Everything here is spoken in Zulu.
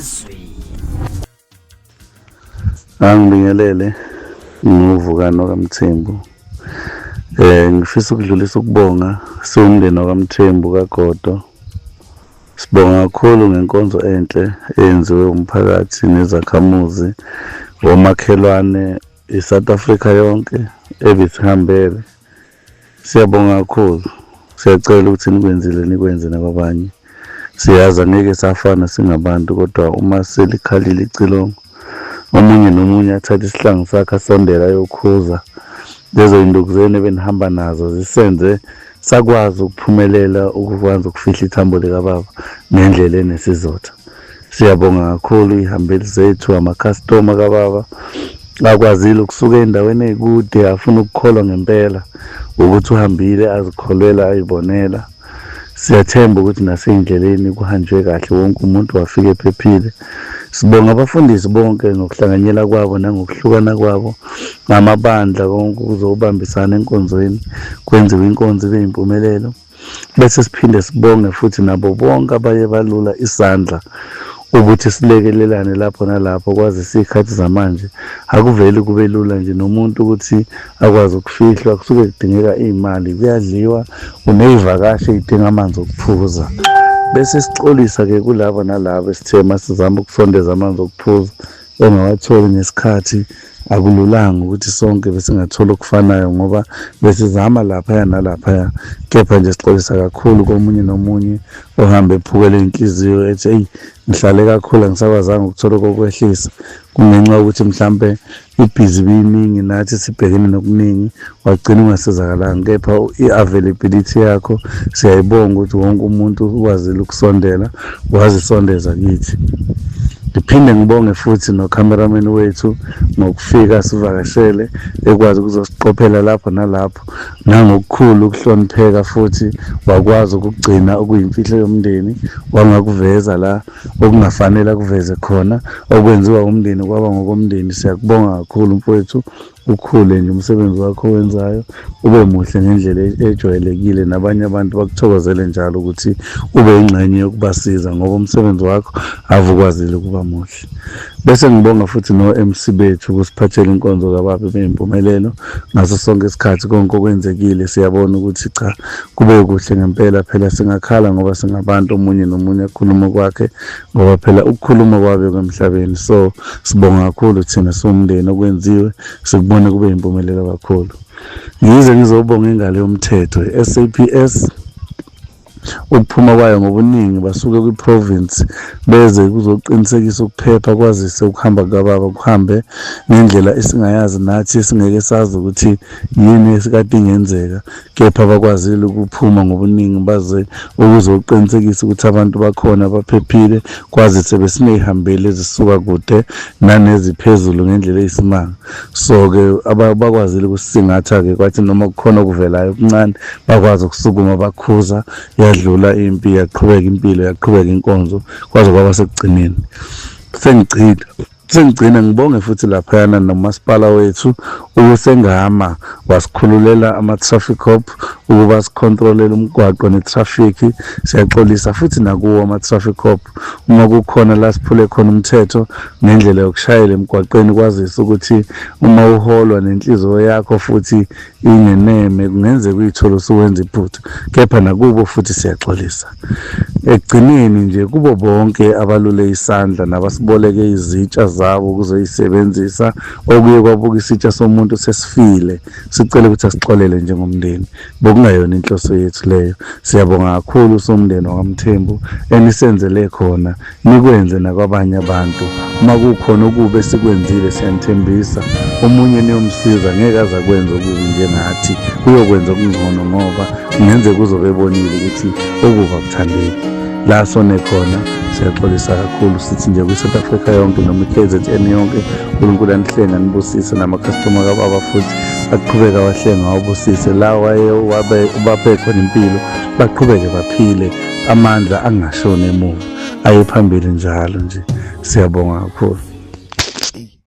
Izwi. Angibingelele nguVukani wakaMthembu. Ngifisa ukudlulisa ukubonga siwumndeni wakaMthembu kaGodo. Sibonga kakhulu ngenkonzo enhle eyenziwe umphakathi nezakhamuzi, omakhelwane, iSouth Africa yonke ebisihambele. Siyabonga kakhulu. Siyacela ukuthi nikwenzile nikwenze nakwabanye. Siyazi angeke safana singabantu, kodwa uma selikhalile icilongo, omunye nomunye athathe isihlangu sakhe asondela ayokhuza. Lezo zinduku zenu ebenihamba nazo zisenze sakwazi ukuphumelela ukukwazi ukufihla ithambo likababa ngendlela enesizotha. Siyabonga kakhulu iy'hambeli zethu, amakhastoma kababa akwazile ukusuka ey'ndaweni ey'kude afuna ukukholwa ngempela ukuthi uhambile azikholwela ayibonela. Siyathemba ukuthi nasey'ndleleni kuhanjwe kahle, wonke umuntu wafika ephephile. Sibonga abafundisi bonke ngokuhlanganyela kwabo nangokuhlukana kwabo ngamabandla konke ukuzobambisana enkonzweni, kwenziwe inkonzo ibe yimpumelelo. Bese siphinde sibonge futhi nabo bonke abaye balula isandla ukuthi silekelelane lapho nalapho, kwazise iy'khathi zamanje akuveli kube lula nje nomuntu ukuthi akwazi ukufihlwa, kusuke kudingeka iy'mali, kuyadliwa, uney'vakashi ey'dinga amanzi okuphuza. Bese sixolisa-ke kulabo nalabo esithe masizama ukusondeza amanzi okuphuza engawatholi ngesikhathi. Akululanga ukuthi sonke besingathola okufanayo ngoba besizama laphaya nalaphaya, kepha nje sixolisa kakhulu komunye nomunye ohambe ephukele inhliziyo ethi eyi ngihlale kakhulu angisakwazanga ukuthola okokwehlisa, kungenxa yokuthi mhlampe ibhizi ibiyiningi nathi sibhekene nokuningi wagcina ungasizakalanga. Kepha i-availability yakho siyayibonga ukuthi wonke umuntu ukwazile ukusondela wazisondeza kithi. Ngiphinde ngibonge futhi no-cameraman wethu ngokufika sivakashele ekwazi ukuzosiqophela lapho nalapho, nangokukhulu ukuhlonipheka futhi wakwazi ukugcina okuyimfihlo yomndeni, wangakuveza la okungafanele akuveze khona, okwenziwa umndeni kwaba ngokomndeni. Siyakubonga kakhulu mfowethu, ukhule nje umsebenzi wakho owenzayo ube muhle ngendlela ejwayelekile, nabanye abantu bakuthokozele njalo ukuthi ube ingxenye yokubasiza ngoba umsebenzi wakho avukwazile ukuba muhle. Bese ngibonga futhi no-MC bethu ukusiphathela inkonzo kababa ibe yimpumelelo ngaso sonke isikhathi. Konke okwenzekile siyabona ukuthi cha kube kuhle ngempela, phela singakhala ngoba singabantu, omunye nomunye akhuluma kwakhe ngoba phela ukukhuluma kwabe kwemhlabeni. So sibonga kakhulu thina siwumndeni, okwenziwe sikubone kube yimpumelelo kakhulu. Ngize ngizobonga ingalo yomthetho i-SAPS, ukuphuma kwayo ngobuningi basuke kwi-province beze kuzoqinisekisa ukuphepha, kwazise ukuhamba kukababa kuhambe ngendlela esingayazi nathi esingeke sazi ukuthi yini esikade ingenzeka, kepha bakwazile ukuphuma ngobuningi baze ukuzoqinisekisa ukuthi abantu bakhona baphephile, kwazise besiney'hambeli ezisuka kude naneziphezulu ngendlela eyisimanga. So-ke bakwazile ukusingatha-ke, kwathi noma kukhona okuvelayo okuncane bakwazi ukusukuma bakhuza, yadlula impi, yaqhubeka impilo, yaqhubeka inkonzo kwaze kwaba sekugcineni. Sengigcina ngibonge futhi laphayana nomasipala wethu ukusengama wasikhululela ama-traffic cop ukuba sikhontrolele umgwaqo ne-traffic. Siyaxolisa futhi nakuwo ama-traffic cop uma kukhona la siphule khona umthetho ngendlela yokushayela emgwaqeni, kwazise ukuthi uma uholwa nenhliziyo yakho futhi ingeneme kungenzeka uyithole usuwenza iphutha, kepha nakubo futhi siyaxolisa. Ekugcineni nje kubo bonke abalule isandla nabasiboleke izitsha zabo ukuzoyisebenzisa, okuye kwabuka isitsha somuntu sesifile, sicela ukuthi asixolele njengomndeni, bokungayona inhloso yethu leyo. Siyabonga kakhulu somndeni wakaMthembu enisenzele khona, nikwenze nakwabanye abantu. Uma kukhona okubi esikwenzile siyanithembisa omunye niyomsiza, ngeke aze akwenze okubi njengathi, uyokwenza okungcono ngoba kungenzeka uzobe ebonile ukuthi okubi akuthandeki. La sone khona siyaxolisa kakhulu, sithi nje kwi-South Africa yonke noma i-KZN yonke, uNkulunkulu anihlenga anibusise, namakhastoma kababa futhi aqhubeke awahlenga awabusise, la waye ubaphe khona impilo baqhubeke baphile, amandla angashoni emuva, aye phambili njalo nje. Siyabonga kakhulu.